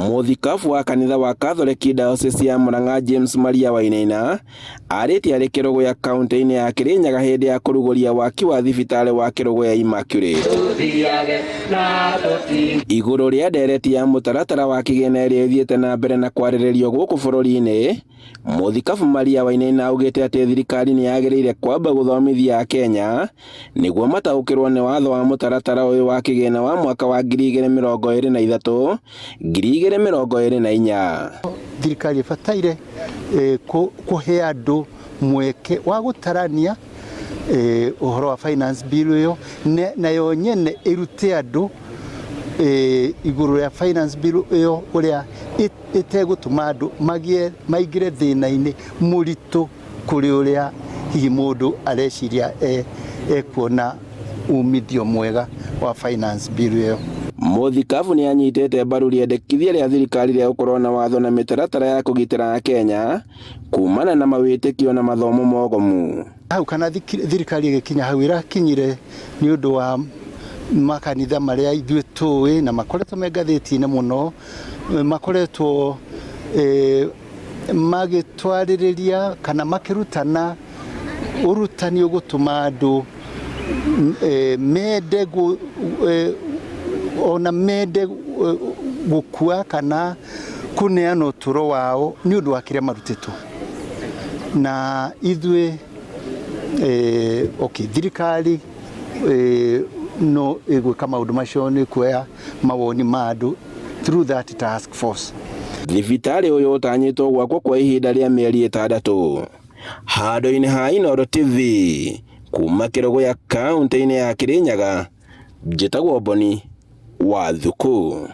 Mũthikabu wa kanitha wa Katholeki Diocese ya Murang'a James Maria Wainaina arĩtie arĩ Kĩrũgũya kaunti-inĩ ya Kirinyaga hĩndĩ ya kũrugũria waki wa thibitarĩ wa Kĩrũgũya Immaculate. Igũrũ rĩa ndereti ya mũtaratara wa kĩgĩna ĩrĩa ĩthiĩte na mbere na kwarĩrĩrio gũkũ bũrũri-inĩ, Mũthikabu Maria Wainaina augĩte atĩ thirikari nĩ yagĩrĩire kwamba gũthomithia Akenya nĩguo mataũkĩrwo nĩ watho wa mũtaratara ũyũ wa kĩgĩna wa mwaka wa 2023 2024. Thirikari ĩbataire kũhe andũ mweke wa gũtarania ũhoro wa finance bill ĩyo, nayo nyene ĩrute andũ igũrũ rĩa finance bill ĩyo ũrĩa ĩtegũtũma andũ magĩe maingĩre thĩna-inĩ mũritũ kũrĩ ũrĩa hihi mũndũ areciria ekuona umithio mwega wa finance bill ĩyo. Mũthikabu nĩ anyitĩte mbaru rĩendekithia rĩa thirikari rĩa gũkorwo na watho na mĩtaratara ya kũgitĩra Akenya kumana na mawĩtĩkio na mathomo mogomu. Hau kana thirikari ĩgĩkinya hau ĩrakinyire nĩ ũndũ wa makanitha marĩa ithuĩ tũĩ na makoretwo me ngathĩti-inĩ mũno, makoretwo magĩtwarĩrĩria kana makĩrutana ũrutani ũgũtũma andũ mende ona mende gũkua kana kũneana ũtũro wao nĩ ũndũ wa kĩrĩa marutĩtwo. Na ithuĩ okay, thirikari no ĩgwĩka maũndũ macio nĩ kuoya mawoni ma andũ through that task force. Thibitarĩ ũyũ ũtanyĩtwo gwakwo kwa ihinda rĩa mĩeri 6 handũ-inĩ ha Inooro TV kuma Kĩrũgũya kaunti-inĩ ya Kirinyaga, njĩtagwo Boni wa Thuku.